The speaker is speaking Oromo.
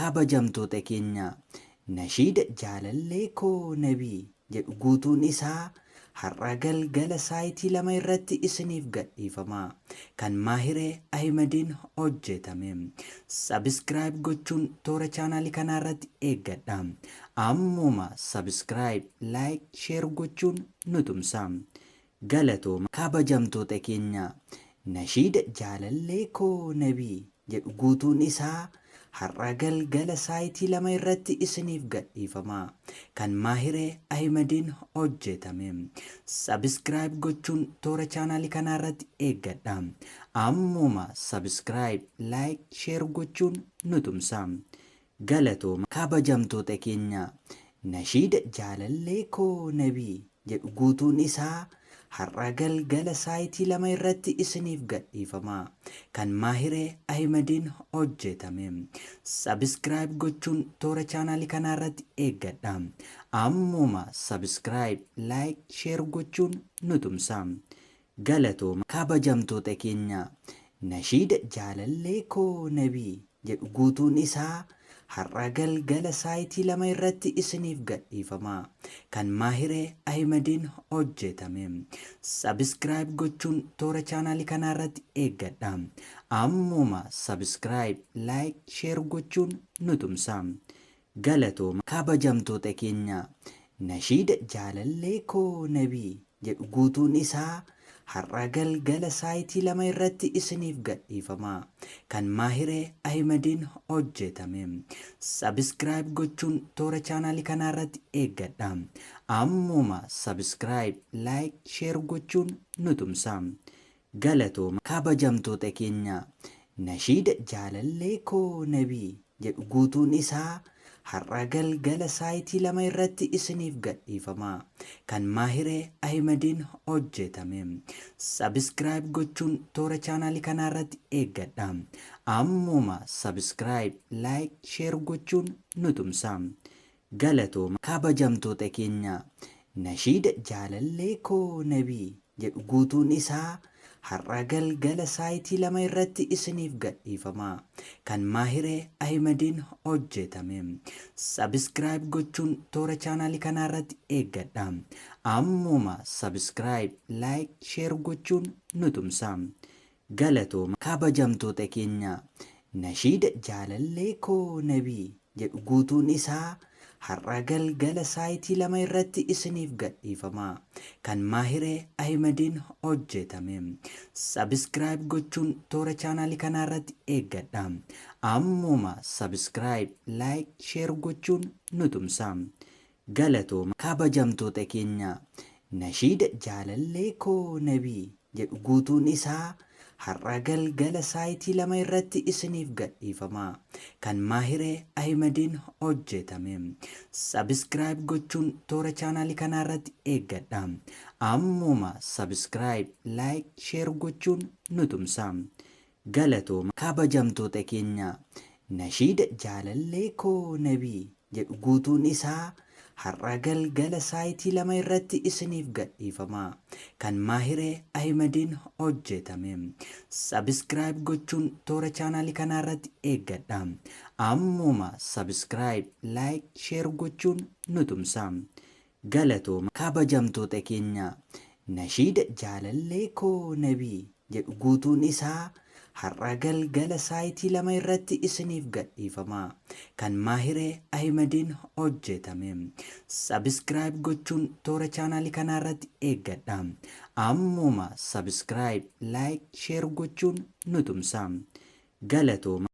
Kabajamtoota keenya, nashiida "Jaalallee koo Nabii" jedhu guutuun isaa har'a galgala saayitii 2 irratti isiniif gadhiifama. Kan Maahiree Ahimadiin hojjetame. Subscribe gochuun toora chaanaalii kanaa irratti eeggadha. Ammuma subscribe, like, share gochuun nu tumsa. Galatooma. Kabajamtoota keenya, nashiida "Jaalallee koo Nabii" jedhu guutuun isaa har'a galgala saayitii 2 irratti isiniif gadhiifama. Kan Maahiree Ahimadiin hojjetame. Subscribe gochuun toora chaanaalii kanaa irratti eeggadha. Ammuma subscribe, like, share gochuun nu tumsa. Galatooma. Kabajamtoota keenya, nashiida "Jaalallee koo Nabii" jedhu guutuun isaa har'a galgala saayitii 2 irratti isiniif gadhiifama. Kan Maahiree Ahimadiin hojjetame. Subscribe gochuun toora chaanaalii kanaa irratti eeggadha. Ammuma subscribe, like, share gochuun nu tumsa. Galatooma. Kabajamtoota keenya, nashiida "Jaalallee koo Nabii" jedhu guutuun isaa har'a galgala saayitii 2 irratti isiniif gadhiifama. Kan Maahiree Ahimadiin hojjetame. Subscribe gochuun toora chaanaalii kanaa irratti eeggadha. Ammuma subscribe, like, share gochuun nu tumsa. Galatooma. Kabajamtoota keenya, nashiida "Jaalallee koo Nabii" jedhu guutuun isaa har'a galgala saayitii 2 irratti isiniif gadhiifama. Kan Maahiree Ahimadiin hojjetame. Subscribe gochuun toora chaanaalii kanaa irratti eeggadha. Ammuma subscribe, like, share gochuun nu tumsa. Galatooma. Kabajamtoota keenya, nashiida "Jaalallee koo Nabii" jedhu guutuun isaa har'a galgala saayitii 2 irratti isiniif gadhiifama. Kan Maahiree Ahimadiin hojjetame. Subscribe gochuun toora chaanaalii kanaa irratti eeggadha. Ammuma subscribe, like, share gochuun nu tumsa. Galatooma. Kabajamtoota keenya, nashiida "Jaalallee koo Nabii" jedhu guutuun isaa har'a galgala saayitii 2 irratti isiniif gadhiifama. Kan Maahiree Ahimadiin hojjetame. Subscribe gochuun toora chaanaalii kanaa irratti eeggadha. Ammuma subscribe, like, share gochuun nu tumsa. Galatooma. Kabajamtoota keenya, nashiida "Jaalallee koo Nabii" jedhu guutuun isaa har'a galgala saayitii 2 irratti isiniif gadhiifama. Kan Maahiree Ahimadiin hojjetame. Subscribe gochuun toora chaanaalii kanaa irratti eeggadha. Ammuma subscribe, like, share gochuun nu tumsa. Galatooma. Kabajamtoota keenya, nashiida "Jaalallee koo Nabii" jedhu guutuun isaa har'a galgala saayitii 2 irratti isiniif gadhiifama. Kan Maahiree Ahimadiin hojjetame. Subscribe gochuun toora chaanaalii kanaa irratti eeggadha. Ammuma subscribe, like, share gochuun nu tumsa. Galatooma. Kabajamtoota keenya, nashiida "Jaalallee koo Nabii" jedhu guutuun isaa har'a galgala saayitii 2 irratti isiniif gadhiifama. Kan Maahiree Ahimadiin hojjetame. Subscribe gochuun toora chaanaalii kanaa irratti eeggadha. Ammuma subscribe, like, share gochuun nu tumsa. Galatooma. Kabajamtoota keenya, nashiida "Jaalallee koo Nabii" jedhu guutuun isaa har'a galgala saayitii 2 irratti isiniif gadhiifama. Kan Maahiree Ahimadiin hojjetame. Subscribe gochuun toora chaanaalii kanaa irratti eeggadha. Ammuma subscribe, like, share gochuun nu tumsa. Galatooma.